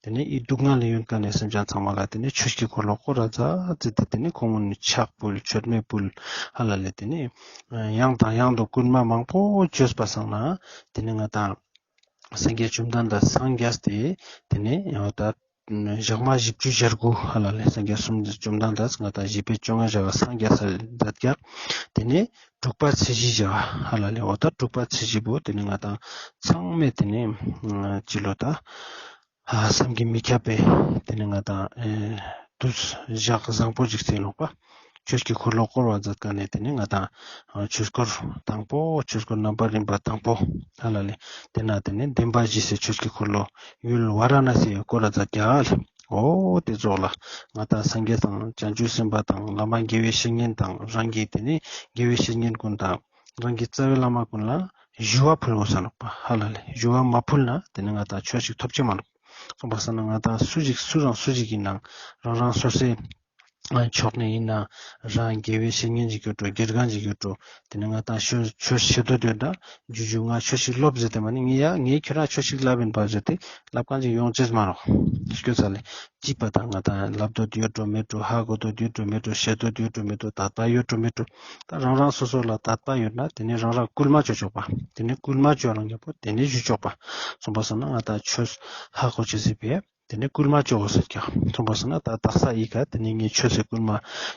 དེ་ནས་འི་སྡུག་བསྔལ་ལ་ཡོད་མཁན་ནི་སེམས་ཅན་ཚང་མ་ལ་དེ་ནས་ཆོས་ཀྱི་འཁོར་ལོ་བསྐོར་ར་མཛད་ཟེར་ཏེ་དེ་ནས་ཁོང་གུན་ནི་ཕྱག་ཕུལ་མཆོད་མེ་ཕུལ་ཧ་ལ་ལེ། དེ་ནས་ཡང་དང་ཡང་དུ་བསྐུལ་མ་མང་པོ་བཅོས་པ་སང་ན་དེ་ནས་ང་ད་སངས་རྒྱས་བཅོམ་ལྡན་འདས་སངས་རྒྱས་ཏེ་དེ་ནས་ཡང་ད་ཞག་མ་བཞི་བཅུ་ཞེ་དགུ་ཧ་ལ་ལེ། སངས་རྒྱས་གསུམ་བཅོམ་ལྡན་འདས་ང་ད་བཞི་པའི་བཅོ་ལྔའི་ཞག་སངས་རྒྱས་ས་མཛད་ཀྱག། དེ་ནས་དྲུག་པ་ཚེས་བཞི་ཞག་ཧ་ལ་ལེ། འོ་ད་དྲུག་པ་ཚེས་བཞི་པོ་དེ་ནས་ང་ད་ཚང་མས་དེ་ནས་ཅི་ལོ་ད་ཨ་བསམ་གྱིས་མི་ཁྱབ་པའི་དེ་ནས་ང་ད་ཨེ་དུས་ཞག་བཟང་པོ་ཅིག་སེ་ནོག་པ། ཆོས་ཀྱི་འཁོར་ལོ་བསྐོར་བ་མཛད་མཁན་ནི་དེ་ནས་ང་ད་ཆོས་འཁོར་དང་པོ་ཆོས་འཁོར་རྣམ་པར་རིམ་པ་དང་པོ་ཧ་ལ་ལེ། དེ་ན་དེ་ནས་བདེན་པ་བཞི་སེ་ཆོས་ཀྱི་འཁོར་ལོ་ཡུལ་ཝཱ་ར་ཎ་སི་བསྐོར་ར་མཛད་ཀྱག་ལེ། འོ་དེ་ཙོགས་ལ་ང་ད་སངས་རྒྱས་དང་བྱང་ཆུབ་སེམས་དཔའ་དང་བླ་མ་དགེ་བའི་བཤེས་གཉེན་དང་རང་གི་དེ་ནས་དགེ་བའི་བཤེས་གཉེན་ཀུན་དང་རང་གི་རྩ་བའི་བླ་མ་ཀུན་ལ་ཞུ་བ་ཕུལ་དགོས་ས་ནོག་པ་ཧ་ལ་ལེ། ཞུ་བ་མ་ཕུལ་ན་དེ་ནས་ང་ད་ཆོས་ཤིག་ཐོབ་ཅེས་མ་ནོག། སོང་པ་སང་ན་ང་ད་སུ་ཞིག་སུ་རང་སུ་ཞིག་ཡིན་ནའང་རང་རང་སོ་སོའི་ཕྱོགས་ནས་ཡིན་ན་རང་དགེ་བའི་བཤེས་གཉེན་ཞིག་ཡོད་འགྲོ། དགེ་རྒན་ཞིག་ཡོད་འགྲོ། དེ་ནས་ང་ད་ཆོས་ཆོས་བཤད་དོ་ཡོད་ན་ཇུ་ཇུ་ང་ཆོས་ཤིག་སློབ་ཟེར་ཏེ་མ་ནེ་ངས་ཡ་ངས་ཁྱོད་རང་ཆོས་ཤིག་བསླབ་ཡིན་པ་ཟེར་ཏེ་བསླབ་མཁན་ཞིག་ཡོང་ཅེས་མ་ནོག། སྐྱོ་ས་ལེ། ཅི་པ་ད་ང་ད་བསླབ་དོ་ཡོད་འགྲོ་མེད་འགྲོ། ཧ་གོ་དོ་ཡོད་འགྲོ་མེད་འགྲོ། བཤད་དོ་ཡོད་འགྲོ་མེད་འགྲོ། དད་པ་ཡོད་འགྲོ་མེད་འགྲོ། ད་རང་རང་སོ་སོ་ལ་དད་པ་ཡོད་ན་དེ་ནས་རང་རང་བསྐུལ་མ་བཅོ་ཆོག་པ། དེ་ནས་བསྐུལ་མ་བཅོ་རང་རྒྱལ་པོ་དེ་ནས་ཞུ་ཆོག་པ། སོང་པ་སང་ན་ང་ད་ཆོས་ཧ་གོ་ཅེས་སི་ཕིའ་དེ་ནས་བསྐུལ་མ་བཅོ་དགོས་ས་ཀྱག། སོང་པ་སང་ན་ད་དག་ས་འི་ཀ་དེ་ནས་ངས་ཆོས་སི་བསྐུལ་མ་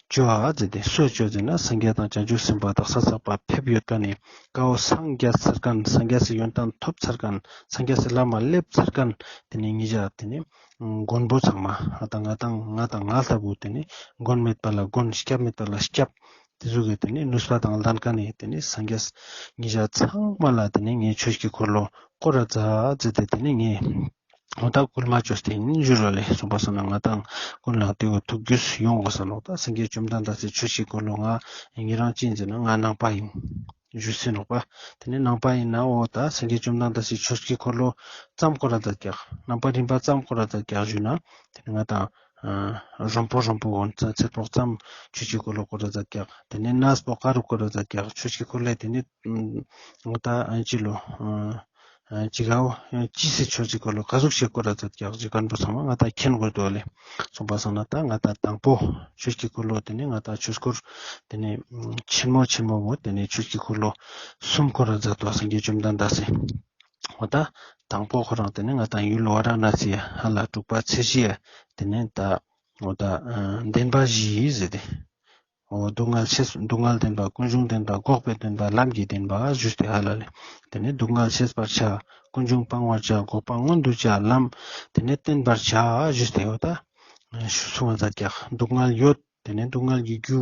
བཅོ་ཨ་ཟེར་ཏེ་སུ་བཅོ་ཟེར་ན་སངས་རྒྱས་དང་བྱང་ཆུབ་སེམས་དཔའ་དག་ས་ཚག་པ་ཕེབས་ཡོད་མཁན་ནི་ཀ་བོ་སངས་རྒྱས་ཚར་མཁན་སངས་རྒྱས་སི་ཡོན་ཏན་ཐོབ་ཚར་མཁན་སངས་རྒྱས་སི་ལམ་མ་སླེབས་ཚར་མཁན་དེ་ནས་ངེད་ཅག་དེ་ནས་མགོན་པོ་ཚང་མ་ང་ད་ང་དང་ང་དང་ང་ལྟ་བུ་དེ་ནས་མགོན་མེད་པ་ལ་མགོན། སྐྱབས་མེད་པ་ལ་སྐྱབས། དེ་ཟུག་གི་དེ་ནས་ནུས་པ་དང་ལྡན་མཁན་ནི་དེ་ནས་སངས་རྒྱས་ཉིད་ཆ་ཚང་མ་ལ་དེ་ནས་ངས་ཆོས་ཀྱི་འཁོར་ལོ་བསྐོར་ར་མཛད་ཟེར་ཏེ་དེ་ནས་ངས་འོ་ད་བསྐུལ་མ་བཅོས་ཏེ་ཡིན་ཞུ་རོ་ལེ། སོང་པ་སང་ན་ང་དང་ཀུན་ལ་དེ་བོ་ཐུགས་རྒྱུས་ཡོང་དགོས་ས་ནོག། ད་སངས་རྒྱས་བཅོམ་ལྡན་འདས་སི་ཆོས་ཀྱི་འཁོར་ལོ་ང་ཉེ་རང་ཅི་ཡིན་ཟེར་ན་ང་ནང་པ་ཡིན་ཞུ་སེ་ནོག་པ། དེ་ནས་ནང་པ་ཡིན་ན་འོ་ད་སངས་རྒྱས་བཅོམ་ལྡན་འདས་སི་ཆོས་ཀྱི་འཁོར་ལོ་ཙམ་བསྐོར་ར་མཛད་ཀྱག། རྣམ་པར་རིམ་པ་ཙམ་བསྐོར་ར་མཛད་ཀྱག་ཞུས་ན་དེ་ནས་ང་དང་ཨ་རོམ་པོ་རོམ་པོ་འོ་ཚེ་ཚེ་པོ་ཙམ་ཆོས་ཀྱི་འཁོར་ལོ་བསྐོར་ར་མཛད་ཀྱག། དེ་ནས་གནས་པོ་ཀ་རུ་བསྐོར་ར་མཛད་ཀྱག། ཆོས་ཀྱི་འཁོར་ལོ་དེ་ནས་ང་དང་ཨ་ཅི་ལོ་ཨ་ཅི་གའོ་ཅི་སེ་ཆོས་ཀྱི་འཁོར་ལོ་ག་ཟུག་ཞིག་བསྐོར་ར་མཛད་ཀྱག་ཞིག་མཁན་པོ་ཚང་མ་ང་དང་མཁྱེན་དགོས་འདུག་ལེ། སོང་པ་སང་ན་ད་ང་དང་དང་པོ་ཆོས་ཀྱི་འཁོར་ལོ་དེ་ནས་ང་དང་ཆོས་འཁོར་དེ་ནས་ཆེན་མོ་ཆེན་མོ་བོ་དེ་ནས་ཆོས་ཀྱི་འཁོར་ལོ་གསུམ་བསྐོར་ར་མཛད་དོ་སངས་རྒྱས་བཅོམ་ལྡན་འདས་སི། འོ་ད་དང་པོ་ཁོ་རང་དེ་ནས་ང་དང་ཡུལ་ཝཱ་ར་ཎ་སི་ཧ་ལ་དྲུག་པ་ཚེས་བཞི་ཡ་དེ་ནས་ད་འོ་ད་ཨ་བདེན་པ་བཞི་ཟེར་ཏེ། འོ་སྡུག་བསྔལ་ཤེས་སྡུག་བསྔལ་བདེན་པ། ཀུན་འབྱུང་བདེན་པ། འགོག་པའི་བདེན་པ། ལམ་གྱི་བདེན་པ་ཞུས་ཏེ་ཧ་ལ་ལེ། དེ་ནས་སྡུག་བསྔལ་ཤེས་པར་བྱ། ཀུན་འབྱུང་སྤང་བར་བྱ། འགོག་པ་མངོན་དུ་བྱ། ལམ་དེ་ནས་བསྟེན་པར་བྱ་ཞུས་ཏེ་འོ་ད་གསུང་བ་མཛད་ཀྱག། སྡུག་བསྔལ་ཡོད། དེ་ནས་སྡུག་བསྔལ་གྱི་རྒྱུ་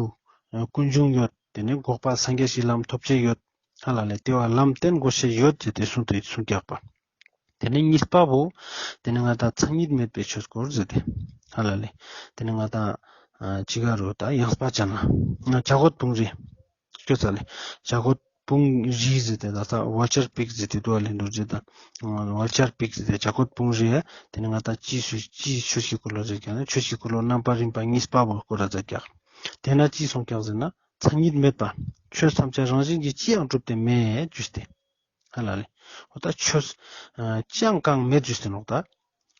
ཀུན་འབྱུང་ཡོད། དེ་ནས་འགོག་པ་སངས་རྒྱས་ཀྱི་ལམ་ཐོབ་བྱེད་ཡོད། ཧ་ལ་ལེ། དེ་བ་ལམ་བསྟེན་དགོས་ཤེས་ཡོད་ཟེར་ཏེ་གསུངས་ཏེ་གསུངས་ཀྱག་པ། དེ་ནས་གཉིས་པ་བོ་དེ་ནས་ང་དང་མཚན་ཉིད་མེད་པའི་ཆོས་སྐོར་ཟེར་ཏེ་ཧ་ལ་ལེ། དེ་ནས་ང་དང་ཨ་ཅི་ག་རུ་ད་ཡངས་པ་ཅན་ན་བྱ་རྒོད་དཔུང་རིས་སྐྱོ་ཚ་ལེ། བྱ་རྒོད་དཔུང་རིས་ཟེར་ཏེ་ད་ས་ཝལ་ཅར་པིག་ཟེར་ཏེ་འདུག་ལེ། འདུག་ཟེར་ད་ཝལ་ཅར་པིག་ཟེར་ཏེ་བྱ་རྒོད་དཔུང་རིས་ཡ་དེ་ནས་ང་དང་ཅི་སུ་ཅི་ཆོས་ཀྱི་འཁོར་ལོ་ཟེར་ཀྱང་ན་ཆོས་ཀྱི་འཁོར་ལོ་རྣམ་པར་རིམ་པ་གཉིས་པ་བོ་སྐོར་ར་མཛད་ཀྱག། དེ་ན་ཅི་གསུངས་ཀྱག་ཟེར་ན། མཚན་ཉིད་མེད་པ། ཆོས་ཐམས་ཅད་རང་བཞིན་གྱིས་ཅི་ཡང་གྲུབ་སྟེ་མེད་ཞུས་ཏེ། ཧ་ལ་ལེ། འོ་ད་ཆོས་ཨ་ཅི་ཡང་གང་མེད་ཞུས་ཏེ་ནོག་ད།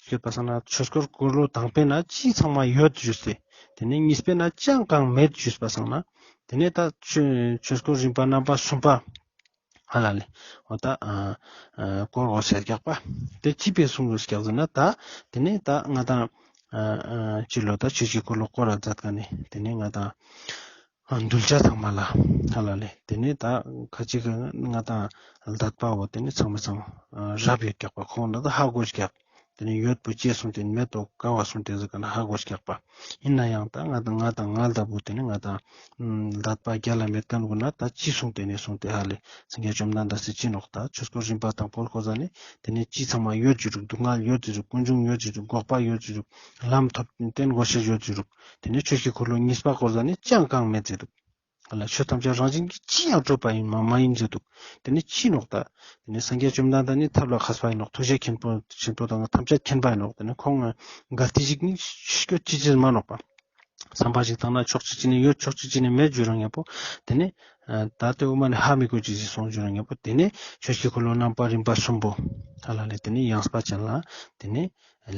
ཞུས་པ་སང་ན་ཆོས་འཁོར་འཁོར་ལོ་དང་པོའི་ནང་ཅི་ཚང་མ་ཡོད་ཞུས་ཏེ། དེ་ནས་གཉིས་པའི་ནང་ཅི་ཡང་གང་མེད་ཞུས་པ་སང་ན། ཏེ་ནེ་ད་ཆོས་ཆོས་སྐོར་རིམ་པ་རྣམ་པ་གསུམ་པ་ཧ་ལ་ལེ། འོ་ད་ཨ་ཨ་སྐོར་འོ་ཟེར་རྒྱག་པ། ཏེ་ཅི་ཕིའ་གསུངས་དུག་ཟེར་རྒྱག་ཟེར་ན་ད་ཏེ་ནེ་ད་ང་དང་ཨ་ཨ་ཅི་ལོ་ད་ཆོས་ཀྱི་འཁོར་ལོ་སྐོར་ར་མཛད་ཁན་ནི་ཏེ་ནེ་ང་དང་ཨ་གདུལ་བྱ་ཚང་མ་ལ་ཧ་ལ་ལེ། ཏེ་ནེ་ད་ཁ་ཅིག་ང་དང་ལྡད་པ་བོ་ཏེ་ནེ་ཚང་མ་ཚང་ཨ་རབ་ཡོད་རྒྱག་པ། ཁོང་ལ་ད་ཧ་གོ་རྒྱག། ཏེ་ནེ་ཡོད་པོ་ཅི་གསུངས་ཏེ་མེད་དོ་ག་བ་གསུངས་ཏེ་ཟེར་ཁན་ཧ་གོ་རྒྱག་པ། ཨིན་ན་ཡང་ད་ང་དང་ང་དང་ང་ལྟ་བུ་ཏེ་ནེ་ང་དང་ལྡད་པ་རྒྱལ་ལ་མེད་ཁན་གུན་ན་ད་ཅི་གསུངས་ཏེ་ནེ་གསུངས་ཏེ་ཧ་ལེ། སངས་རྒྱས་བཅོམ་ལྡན་འདས་སི་ཅི་ནོག་ད་ཆོས་སྐོར་རིམ་པ་དང་པོ་སྐོར་ཟ་ནེ་ཏེ་ནེ་ཅི་ཚང་མ་ཡོད་ཅི་རུག། སྡུག་བསྔལ་ཡོད་ཅི་རུག། ཀུན་འབྱུང་ཡོད་ཅི་རུག། འགོག་པ་ཡོད་ཅི་རུག། ལམ་ཐོབ་བསྟེན་དགོས་ཤེས་ཡོད་ཅི་རུག། ཏེ་ནེ་ཆོས་ཀྱི་འཁོར་ལོ་གཉིས་པ་སྐོར་ཟ་ནེ་ཅང་གང་མེད་ཟེར་དུག། ཧ་ལ་ཆོས་ཐམས་ཅད་རང་བཞིན་གྱིས་ཅི་ཡང་གྲུབ་པ་ཡིན་མ་མ་ཡིན་ཟེར་དུག། ཏེ་ནེ་ཅི་ནོག་ད། ཏེ་ནེ་སངས་རྒྱས་བཅོམ་ལྡན་འདས་ནི་ཐབས་ལ་མཁས་པ་ཡིན་ནོག། ཐུགས་རྗེ་ཆེན་པོ་ཆེན་པོ་དང་ཐམས་ཅད་མཁྱེན་པ་ཡིན་ནོག། ཏེ་ནེ་ཁོང་གལ་ཏེ་ཞིག་ནི་སྐྱོ་ཅི་ཅི་མ་ནོག་པ། བསམ་པ་ཞིག་བཏང་ན་ཕྱོགས་གཅིག་ཅི་ནེ་ཡོད། ཕྱོགས་གཅིག་ཅི་ནེ་མེད་ཞུ་རང་ཉམ་པོ། ཏེ་ནེ་ད་ཏེ་འོ་མ་ནེ་ཧ་མི་གོ་ཅི་ཅི་སོང་ཞུ་རང་ཉམ་པོ། ཏེ་ནེ་ཆོས་ཀྱི་འཁོར་ལོ་རྣམ་པ་རིམ་པ་གསུམ་པོ་ཧ་ལ་ལེ། ཏེ་ནེ་ཡངས་པ་ཅན་ལ་ཏེ་ནེ་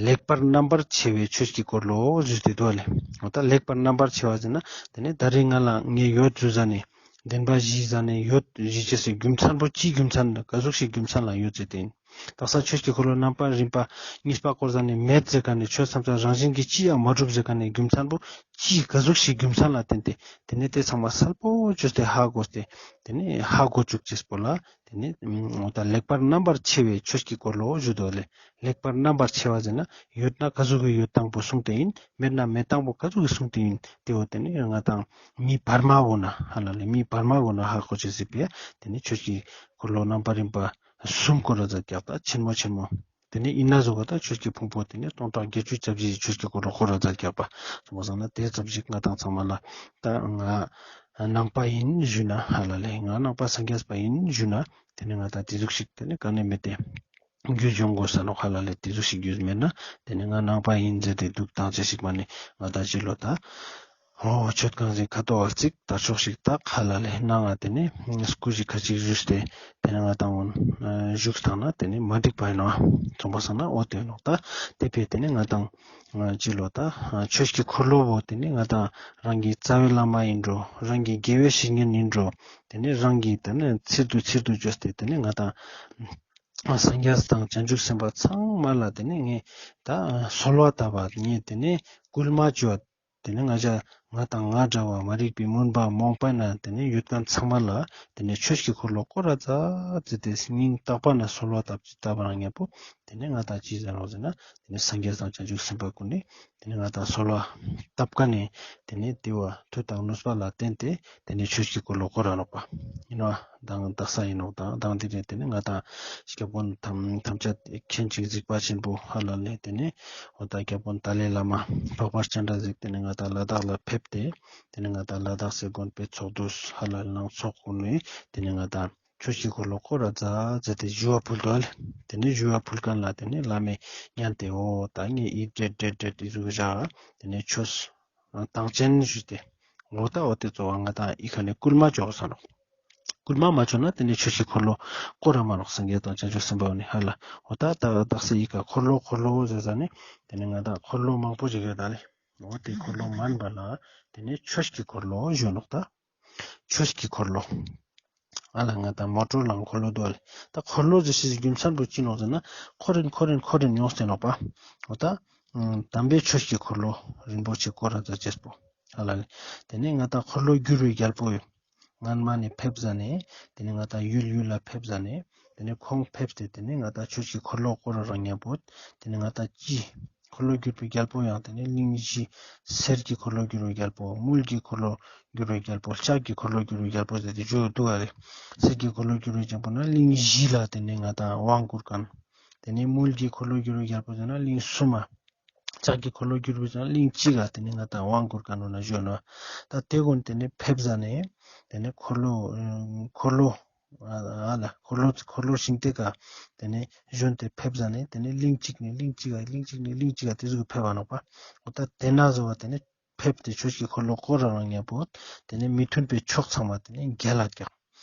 ལེགས་པར་རྣམ་པར་ཕྱེ་བའི་ཆོས་ཀྱི་འཁོར་ལོ་ཞུས་ཏེ་འདུག་ལེ། འོ་ད་ལེགས་པར་རྣམ་པར་ཕྱེ་བ་ཟེར་ན་ཏེ་ནེ་ད་རེས་ང་ལ་ངས་ཡོད་ཞུ་ཟ་ནེ་བདེན་པ་བཞི་ཟ་ནེ་ཡོད་ཞུ་ཅེས་སི་རྒྱུ་མཚན་པོ་ཅིའི་རྒྱུ་མཚན་ལ་ག་ཟུག་ཞིག་རྒྱུ་མཚན་ལ་ཡོད་ཟེར་ཏེ་ཡིན། དག་ས་ཆོས་ཀྱི་འཁོར་ལོ་རྣམ་པ་རིམ་པ་གཉིས་པ་སྐོར་ཟ་ནེ་མེད་ཟེར་ཁན་ནི་ཆོས་ཐམས་ཅད་རང་བཞིན་གྱིས་ཅི་ཡང་མ་གྲུབ་ཟེར་ཁན་ནི་རྒྱུ་མཚན་པོ་ཅི་ག་ཟུག་ཞིག་རྒྱུ་མཚན་ལ་བརྟེན་ཏེ་ཏེ་ནེ་ཏེ་ཚང་མ་གསལ་པོ་བཅོས་ཏེ་ཧ་གོ་སྟེ་ཏེ་ནེ་ཧ་གོ་བཅུག་ཅེས་པོ་ལ་ཏེ་ནེ་འོ་ད་ལེགས་པར་རྣམ་པར་ཕྱེ་བའི་ཆོས་ཀྱི་འཁོར་ལོ་ཞུ་དོ་ལེ། ལེགས་པར་རྣམ་པར་ཕྱེ་བ་ཟེར་ན་ཡོད་ན་ག་ཟུག་གི་ཡོད་སྟངས་པོ་གསུངས་ཏེ་ཡིན། མེད་ན་མེད་སྟངས་པོ་ག་ཟུག་གི་གསུངས་ཏེ་ཡིན། ཏེ་བོ་ཏེ་ནེ་ང་དང་མིའི་བར་མ་བོ་ན་ཧ་ལ་ལེ། མིའི་བར་མ་བོ་ན་ཧ་གོ་ཅེས་སི་ཕིའ་ཏེ་ནེ་ཆོས་ཀྱི་འཁོར་ལོ་རྣམ་པ་རིམ་པ་གསུམ་སྐོར་ར་མཛད་རྒྱག་པ་ཆེན་མོ་ཆེན་མོ། ཏེ་ནེ་ཨིན་ན་ཟོ་ག་ད་ཆོས་ཀྱི་ཕུང་པོ་ཏེ་ནེ་སྟོང་ཕྲག་བརྒྱད་ཅུ་གྱ་བཞི་ཡི་ཆོས་ཀྱི་འཁོར་ལོ་སྐོར་ར་མཛད་རྒྱག་པ། སོང་པ་སང་ན་ཏེ་ཙམ་ཞིག་ང་དང་ཚང་མ་ལ་ད་ང་ནང་པ་ཡིན་ཞུ་ན་ཧ་ལ་ལེ། ང་ནང་པ་སངས་རྒྱས་པ་ཡིན་ཞུ་ན་ཏེ་ནེ་ང་དང་ཏེ་ཟུག་ཞིག་ཏེ་ནེ་ག་ནེ་མེད་དེ་རྒྱུས་ཡོང་དགོས་ས་ནོག་ཧ་ལ་ལེ། ཏེ་ཟུག་ཞིག་རྒྱུས་མེད་ན་ཏེ་ནེ་ང་ནང་པ་ཡིན་ཟེར་ཏེ་འདུག་སྟངས་ཅེས་ཤིག་མ་ནེ་ང་དང་ཅི་ལོ་ད། འོ་མཆོད་ཁང་ཞིག་ཁ་ཐོག་ག་རྩིག་དར་ལྕོག་ཞིག་བཏགས་ཧ་ལ་ལེ། ནང་ང་ཏེ་ནེ་སྐུ་ཞིག་ཁ་ཅིག་བཞུགས་ཏེ་ཏེ་ནེ་ང་དང་འོ་བཞུགས་བཏང་ན་ཏེ་ནེ་མ་འགྲིག་པ་ཡིན་ནོག། སོང་པ་སང་ན་འོ་ཏེ་ནོག་ད། ཏེ་ཕིའ་ཏེ་ནེ་ང་དང་ཅི་ལོ་ད་ཆོས་ཀྱི་འཁོར་ལོ་བོ་ཏེ་ནེ་ང་དང་རང་གི་རྩ་བའི་བླ་མ་ཡིན་འགྲོ། རང་གི་དགེ་བའི་བཤེས་གཉེན་ཡིན་འགྲོ། ཏེ་ནེ་རང་གི་ཏེ་ནེ་ཚིར་དུ་ཚིར་དུ་བཅོས་ཏེ་ཏེ་ནེ་ང་དང་སངས་རྒྱས་དང་བྱང་ཆུབ་སེམས་དཔའ་ཚང་མ་ལ་ཏེ་ནེ་ངས་ད་གསོལ་བ་བཏབ་པ་ངས་ཏེ་ནེ་སྐུལ་མ་བཅོ་བ། ཏེ་ནེ་ང་ཅག་ང་དང་ང་འདྲ་བ་མ་རིག་པའི་མུན་པ་རྨོངས་པ་ན་ཏེ་ནེ་ཡོད་ཁན་ཚང་མ་ལ་ཏེ་ནེ་ཆོས་ཀྱི་འཁོར་ལོ་སྐོར་ར་མཛད་ཟེར་ཏེ་སྙིང་ཐག་པ་ན་གསོལ་བ་བཏབ་ཅེས་བཏབ་པ་རང་ཉམ་པོ་ཏེ་ནེ་ང་དང་ཅི་ཟེར་རོགས་ཟེར་ན་ཏེ་ནེ་སངས་རྒྱས་དང་བྱང་ཆུབ་སེམས་དཔའ་ཀུན་ནི་ཏེ་ནེ་ང་དང་གསོལ་བ་བཏབ་ཁན་ནི་ཏེ་ནེ་ཏེ་བོ་མཐུ་དང་ནུས་པ་ལ་བརྟེན་ཏེ་ཏེ་ནེ་ཆོས་ཀྱི་འཁོར་ལོ་སྐོར་ར་ནོག་པ་ཡིན་ནོག། དང་དག་ས་ཡིན་ནོག། དང་དང་དེ་རེད། ཏེ་ནེ་ང་དང་སྐྱབས་མགོན་ཐམས་ཐམས་ཅད་མཁྱེན་ཅིང་གཟིགས་པ་ཆེན་པོ་ཧ་ལ་ལེ། ཏེ་ནེ་འོ་ད་སྐྱབས་མགོན་ཏཱ་ལའི་བླ་མ་འཕགས་པ་སྤྱན་རས་གཟིགས་ཏེ་ནེ་ང་དང་ལ་དྭགས་ལ་ཕེབས་ཏེ་ཏེ་ནེ་ང་དང་ལ་དྭགས་སི་དགོན་པའི་ཚོགས་འདུ་ཧ་ལ་ལེ་ནང་ཚོགས་ཀུན་ནི་ཏེ་ནེ་ང་དང་ཆོས་ཀྱི་འཁོར་ལོ་སྐོར་ར་མཛད་ཟེར་ཏེ་ཞུ་བ་ཕུལ་དོ་ལེ། ཏེ་ནེ་ཞུ་བ་ཕུལ་ཁན་ལ་ཏེ་ནེ་བླ་མས་ཉན་ཏེ་འོ་ད་ངས་ཨི་འདྲེ་འདྲེ་འདྲེ་ཏེ་ཟུག་བཞག་ཏེ་ནེ་ཆོས་དང་ཅན་ཞུས་ཏེ། འོ་ད་འོ་ཏེ་གཙོ་བོ་ང་དང་ཨི་ཁ་ནེ་སྐུལ་མ་བཅོ་ས་ནོག། སྐུལ་མ་མ་བཅོས་ན་ཏེ་ནེ་ཆོས་ཀྱི་འཁོར་ལོ་སྐོར་ར་མ་ནོག། སངས་རྒྱས་དང་བྱང་ཆུབ་སེམས་དཔའ་བོ་ནི་ཧ་ལ། འོ་ད་ད་དག་ས་ཨི་ཁ་འཁོར་ལོ་འཁོར་ལོ་ཟེར་ཟ་ནེ་ཏེ་ནེ་ང་དང་འཁོར་ལོ་མང་པོ་ཞིག་ཡོད་ད་ལེ། འོ་ཏེ་འཁོར་ལོ་མན་པ་ལ་ཏེ་ནེ་ཆོས་ཀྱི་འཁོར་ལོ་ཞུ་ནོག་ད། ཆོས་ཀྱི་འཁོར་ལོ། ཨ་ལ་ང་དང་མོ་ཊོར་ལ་འཁོར་ལོ་འདུག་ལེ། ད་འཁོར་ལོ་ཟེར་ཤེས་སི་རྒྱུ་མཚན་པོ་ཅི་ནོག་ཟེར་ན་འཁོར་རིན་འཁོར་རིན་འཁོར་རིན་ཡོངས་ཏེ་ནོག་པ། འོ་ད་དམ་པའི་ཆོས་ཀྱི་འཁོར་ལོ་རིན་པོ་ཆེ་སྐོར་ར་མཛད་ཅེས་པོ་ཨ་ལ་ལེ། ཏེ་ནེ་ང་དང་འཁོར་ལོ་བསྒྱུར་བའི་རྒྱལ་པོ་ཡོད། སྔན་མ་ནེ་ཕེབས་ཟ་ནེ་ཏེ་ནེ་ང་དང་ཡུལ་ཡུལ་ལ་ཕེབས་ཟ་ནེ་ཏེ་ནེ་ཁོང་ཕེབས་ཏེ་ཏེ་ནེ་ང་དང་ཆོས་ཀྱི་འཁོར་ལོ་སྐོར་ར་རང་ཉམ་པོ་ཏེ་ནེ་ང་དང་ཅི་འཁོར་ལོ་བསྒྱུར་བའི་རྒྱལ་པོ་ཡང་ཏེ་ནེ་གླིང་བཞི། གསེར་གྱི་འཁོར་ལོ་བསྒྱུར་བའི་རྒྱལ་པོ། དངུལ་གྱི་འཁོར་ལོ་བསྒྱུར་བའི་རྒྱལ་པོ། ལྕགས་ཀྱི་འཁོར་ལོ་བསྒྱུར་བའི་རྒྱལ་པོ་ཟེར་ཏེ་བརྗོད་འདུག་ག་ལེ། གསེར་གྱི་འཁོར་ལོ་བསྒྱུར་བའི་རྒྱལ་པོ་ན་གླིང་བཞི་ལ་ཏེ་ནེ་ང་དང་དབང་བསྐུར་ཁན། ཏེ་ནེ་དངུལ་གྱི་འཁོར་ལོ་བསྒྱུར་བའི་རྒྱལ་པོ་ཟེར་ན་གླིང་གསུམ་མ། ལྕགས་ཀྱི་འཁོར་ལོ་བསྒྱུར་བའི་ཟེར་ན་གླིང་གཅིག་ག་ཏེ་ནེ་ང་དང་དབང་བསྐུར་ཁན་ནོ་ན་བརྗོད་ནོག། ད་ཏེ་གུན་ཏེ་ནེ་ཕེབས་ཟ་ནེ་ཏེ་ནེ་འཁོར་ལོ་འཁོར་ལོ་ཨ་ལ་འཁོར་ལོ་འཁོར་ལོ་ཞིང་ཏེ་ཀ་ཏེ་ནེ་བཞོན་ཏེ་ཕེབས་ཟ་ནེ་ཏེ་ནེ་གླིང་གཅིག་ནེ་གླིང་གཅིག་ག་གླིང་གཅིག་ནེ་གླིང་གཅིག་ག་ཏེ་ཟུག་ཕེབས་པ་ནོག་པ། འོ་ད་ཏེ་ན་ཟོ་བ་ཏེ་ནེ་ཕེབས་ཏེ་ཆོས་ཀྱི་འཁོར་ལོ་སྐོར་ར་རང་ཉམ་པོ་ཏེ་ནེ་མི་མཐུན་པའི་ཕྱོགས་ཚང་མ་ཏེ་ནེ་རྒྱལ་ལ་རྒྱག།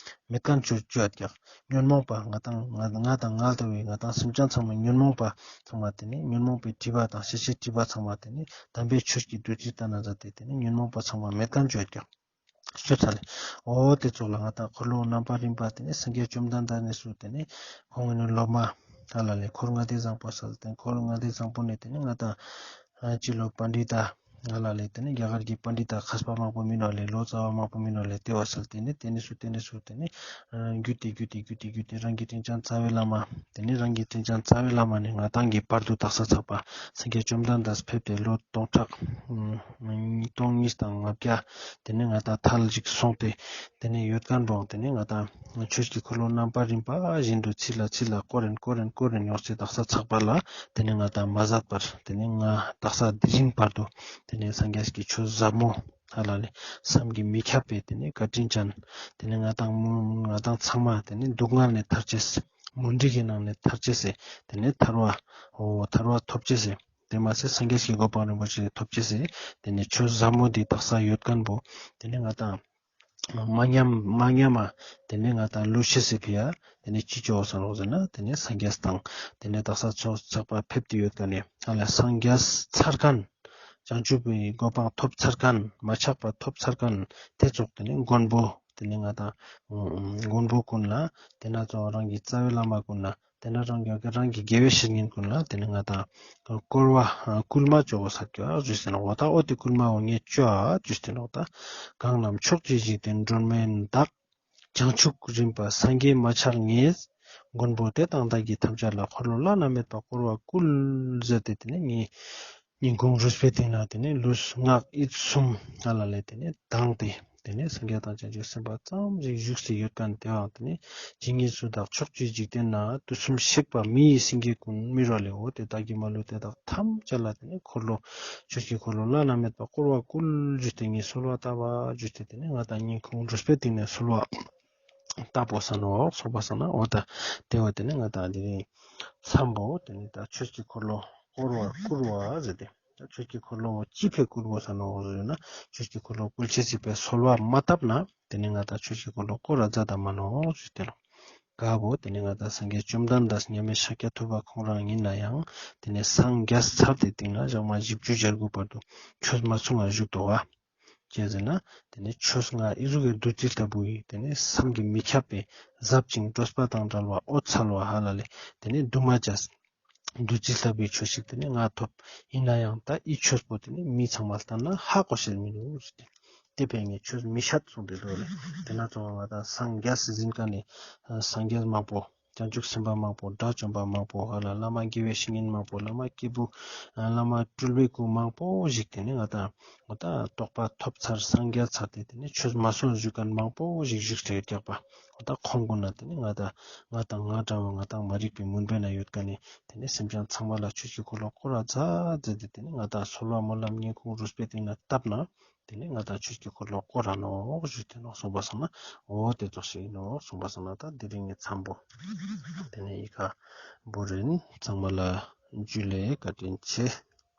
མེད་ཁན་བཅོ་བཅོ་ཡ་རྒྱག། ཉོན་མོངས་པ་ང་དང་ང་ང་དང་ང་ལྟ་བུའི་ང་དང་སེམས་ཅན་ཚང་མ་ཉོན་མོངས་པ་ཚང་མ་ཏེ་ནེ་ཉོན་མོངས་པའི་སྒྲིབ་པ་དང་ཤེས་བྱའི་སྒྲིབ་པ་ཚང་མ་ཏེ་ནེ་དམ་པའི་ཆོས་ཀྱི་བདུད་རྩི་ལྟ་ན་མཛད་དེ་ཏེ་ནེ་ཉོན་མོངས་པ་ཚང་མ་མེད་ཁན་བཅོ་ཡ་རྒྱག། ཤོད་ཚར་ལེ། འོ་དེ་ཙོགས་ལ་ང་ཏང་འཁོར་ལོ་རྣམ་པར་རིམ་པ་དེ་ནེ་སངས་རྒྱས་བཅོམ་ལྡན་འདས་ནེ་སུ་དེ་ནེ་ཁོང་གི་ནི་སློབ་མ་ཧ་ལ་ལེ་འཁོར་ལྔ་སྡེ་བཟང་པོ་ས་དེ་འཁོར་ལྔ་སྡེ་བཟང་པོ་ནེ་དེ་ནེ་ང་ཏང་སྤྱི་ལོ་པཎྜི་ཏ་ཧ་ལ་ལེ་དེ་ནེ་རྒྱ་གར་གྱི་པཎྜི་ཏ་མཁས་པ་མང་པོ་མིན་ནོག་ལེ། ལོ་ཙཱ་བ་མང་པོ་མིན་ནོག་ལེ། དེ་བ་སལ་དེ་ནེ་དེ་ནེ་སུ་དེ་ནེ་སུ་དེ་ནེ་རྒྱུད་དེ་རྒྱུད་དེ་རྒྱུད་དེ་རྒྱུད་དེ་རང་གི་དྲིན་ཅན་རྩ་བའི་བླ་མ་དེ་ནེ་རང་གི་དྲིན་ཅན་རྩ་བའི་བླ་མ་ནེ་ང་ཏང་གི་བར་དུ་དག་ས་ཚགས་པ་སངས་རྒྱས་བཅོམ་ལྡན་འདས་ཕེབས་ཏེ་ལོ་སྟོང་ཕྲག་སྟོང་གཉིས་དང་ལྔ་བརྒྱ་དེ་ནེ་ང་ཏང་ཐལ་ཞིག་སོང་སྟེ་དེ་ནེ་ཡོད་མཁན་བོ་དེ་ནེ་ང་ཏང་ཆོས་ཀྱི་འཁོར་ལོ་རྣམ་པར་རིམ་པ་བཞིན་དུ་ཚིག་ལ་ཚིག་ལ་བསྐོར་རིན་བསྐོར་རིན་བསྐོར་རིན་ཡོང་སྟེ་དག་ས་ཚགས་པ་ལ་དེ་ནེ་ང་ཏང་མ་ཟད་པར་དེ་ནེ་ང་དག་ས་དེ་རིང་བར་དུ་དེ་ནེ་སངས་རྒྱས་ཀྱི་ཆོས་ཟབ་མོ་ཧ་ལ་ལེ་བསམ་གྱིས་མི་ཁྱབ་པའི་དེ་ནེ་བཀའ་དྲིན་ཅན་དེ་ནེ་ང་ཏང་མུ་ང་ཏང་ཚང་མ་དེ་ནེ་སྡུག་བསྔལ་ནེ་ཐར་ཅེས་མུན་དིག་གི་ནང་ནེ་ཐར་ཅེས་སི་དེ་ནེ་ཐར་བ་འོ་ཐར་བ་ཐོབ་ཅེས་སི་དེ་མ་ཟད་སངས་རྒྱས་ཀྱི་གོ་འཕང་རིན་པོ་ཆེ་ཐོབ་ཅེས་སི་དེ་ནེ་ཆོས་ཟབ་མོ་འདི་དག་ས་ཡོད་མཁན་བོ་དེ་ནེ་ང་ཏང་མ་ཉམས་མ་ཉམས་མ་དེ་ནེ་ང་ཏང་ལུས་ཤེས་སི་ཕི་ཡ་དེ་ནེ་ཅི་ཅོ་ཟེར་ནོག་ཟེར་ན་དེ་ནེ་སངས་རྒྱས་དང་དེ་ནེ་དག་ས་ཆོས་ཚགས་པ་ཕེབས་ཏེ་ཡོད་མཁན་ནི་ཧ་ལ་སངས་རྒྱས་ཚར་མཁན་བྱང་ཆུབ་པའི་གོ་འཕང་ཐོབ་ཚར་མཁན་མ་ཆགས་པ་ཐོབ་ཚར་མཁན་དེ་ཙོགས་དེ་ནེ་མགོན་པོ་དེ་ནེ་ང་ཏང་མགོན་པོ་ཀུན་ལ་དེ་ན་ཙོགས་རང་གི་རྩ་བའི་བླ་མ་ཀུན་ལ་དེ་ན་རང་གི་རང་གི་དགེ་བའི་བཤེས་གཉེན་ཀུན་ལ་དེ་ནེ་ང་ཏང་བསྐུལ་བ་བསྐུལ་མ་ཅོ་གོས་ཀྱག་ཞུས་ཏེ་ནོག། འོ་ད་འོ་དེ་བསྐུལ་མ་འོ་ངས་ཅོ་ཨ་ཞུས་ཏེ་ནོག། ད་གང་རྣམས་ཕྱོགས་བཅུའི་འཇིག་རྟེན་སྒྲོན་མེ་དག། བྱང་ཆུབ་རིམ་པ་སངས་རྒྱས་མ་ཆགས་ངེས། མགོན་པོ་དེ་དང་བདག་གིས་ཐམས་ཅད་ལ། འཁོར་ལོ་བླ་ན་མེད་པ་བསྐོར་བ་བསྐུལ། ཟེར་ཏེ་དེ་ནེ་ངས་སྙིང་ཁུང་རུས་པའི་གཏིང་ན་དེ་ནེ་ལུས་ངག་ཡིད་གསུམ་ཧ་ལ་ལེ་དེ་ནེ་དང་སྟེ་དེ་ནེ་སངས་རྒྱས་དང་བྱང་ཆུབ་སེམས་དཔའ་ཙམ་ཞིག་བཞུགས་སེ་ཡོད་མཁན་དེའང་དེ་ནེ་ཇི་སྙེད་སུ་དག་ཕྱོགས་བཅུའི་འཇིག་རྟེན་ན་དུས་གསུམ་གཤེགས་པ་མི་ཡི་སེང་གེ་ཀུན་མི་རོ་ལེ་འོ་དེ་བདག་གིས་མ་ལུས་དེ་དག་ཐམས་ཅད་ལ་དེ་ནེ་འཁོར་ལོ་ཆོས་ཀྱི་འཁོར་ལོ་བླ་ན་མེད་པ་བསྐོར་བ་བསྐུལ་ཞུས་ཏེ་ངས་གསོལ་བ་བཏབ་པ་ཞུས་ཏེ་དེ་ནེ་ང་ཏང་སྙིང་ཁུང་རུས་པའི་གཏིང་ནེ་གསོལ་བ་བཏབ་པོ་ས་ནོག་གསུངས་པ་ས་ན་འོ་ད་དེ་བ་དེ་ནེ་ང་ཏང་དེ་རིང་མཚམས་པོ་དེ་ནེ་ད་ཆོས་ཀྱི་འཁོར་ལོ་བསྐོར་བ་བསྐུལ་བ་ཟེར་ཏེ། ད་ཆོས་ཀྱི་འཁོར་ལོ་ཅི་ཕི་བསྐུལ་དགོས་ས་ནོག་ཟེར་ན། ཆོས་ཀྱི་འཁོར་ལོ་བསྐུལ་ཅེས་སི་ཕི་གསོལ་བ་མ་བཏབ་ན་དེ་ནེ་ང་ཏང་ཆོས་ཀྱི་འཁོར་ལོ་བསྐོར་ར་མཛད་ད་མ་ནོག་ཞུས་ཏེ་ནོག། ག་བོ་དེ་ནེ་ང་ཏང་སངས་རྒྱས་བཅོམ་ལྡན་འདས་མཉམ་མེད་ཤཱཀྱ་ཐུབ་པ་ཁོང་རང་ཡིན་ན་ཡང་དེ་ནེ་སངས་རྒྱས་ཚར་ཏེ་སྟིང་ན་ཞག་མ་བཞི་བཅུ་ཞེ་དགུ་བར་དུ་ཆོས་མ་གསུང་ང་བཞུགས་འདུག་ག། ཅི་ཟེར་ན་དེ་ནེ་ཆོས་ང་ཨི་ཟུག་གི་བདུད་རྩི་ལྟ་བུ་ཡིན། དེ་ནེ་བསམ་གྱིས་མི་ཁྱབ་པའི་ཟབ་ཅིང་སྤྲོས་པ་དང་བྲལ་བ་འོད་གསལ་བ་ཧ་ལ་ལེ་དེ་ནེ་འདུས་མ་བྱས་བདུད་རྩི་ལྟ་བུའི་ཆོས་ཤིག་དེ་ནེ་ང་ཐོབ། ཡིན་ན་ཡང་ད་ཨི་ཆོས་པོ་དེ་ནེ་མི་ཚང་མ་ལྟར་ན་ཧ་གོ་ཤེས་མི་འདུག་ཟེར་ཏེ། དེ་ཕི་ངས་ཆོས་མི་བཤད་གསུངས་ཏེ་འདུག་ལེ། དེ་ན་ཚོ་ང་ཏང་སངས་རྒྱས་ཟེར་མཁན་ནི་སངས་རྒྱས་མང་པོ་བྱང་ཆུབ་སེམས་དཔའ་མང་པོ་དགྲ་བཅོམ་པ་མང་པོ་ཧ་ལ་བླ་མ་དགེ་བའི་བཤེས་གཉེན་མང་པོ་བླ་མ་སྐྱེས་བུ་བླ་མ་སྤྲུལ་པའི་སྐུ་མང་པོ་ཞིག་དེ་ནེ་ང་ཏང་ང་ཏང་རྟོགས་པ་ཐོབ་ཚར་སངས་རྒྱས་ཚར་ཏེ་དེ་ནེ་ཆོས་མ་གསུང་བཞུགས་མཁན་མང་པོ་ཞིག་བཞུགས་ཏེ་ཡོད་ཀྱག་པ། ང་ཏང་ཁོང་ཀུན་ན་དེ་ནེ་ང་ཏང་ང་ཏང་ང་འདྲ་བོ་ང་ཏང་མ་རིག་པའི་མུན་པའི་ནང་ཡོད་མཁན་ནི་དེ་ནེ་སེམས་ཅན་ཚང་མ་ལ་ཆོས་ཀྱི་འཁོར་ལོ་བསྐོར་ར་མཛད་དེ་དེ་ནེ་ང་ཏང་གསོལ་བ་སྨོན་ལམ་སྙིང་ཁུང་རུས་པའི་གཏིང་ན་བཏབ་ན་དེ་ནེ་ང་ཏང་ཆོས་ཀྱི་འཁོར་ལོ་བསྐོར་ར་ནོག་ཞུས་ཏེ་ནོག་གསུངས་པ་སང་ན། འོ་དེ་ཙོགས་ཤིག་ཡིན་ནོག་གསུངས་པ་སང་ན། ད་དེ་རིང་ངི་མཚམས་པོ་དེ་ནེ་ཡི་གེ་བོ་རིན་ཚང་མ་ལ་འཇུ་ལེ་བཀའ་དྲིན་ཆེ།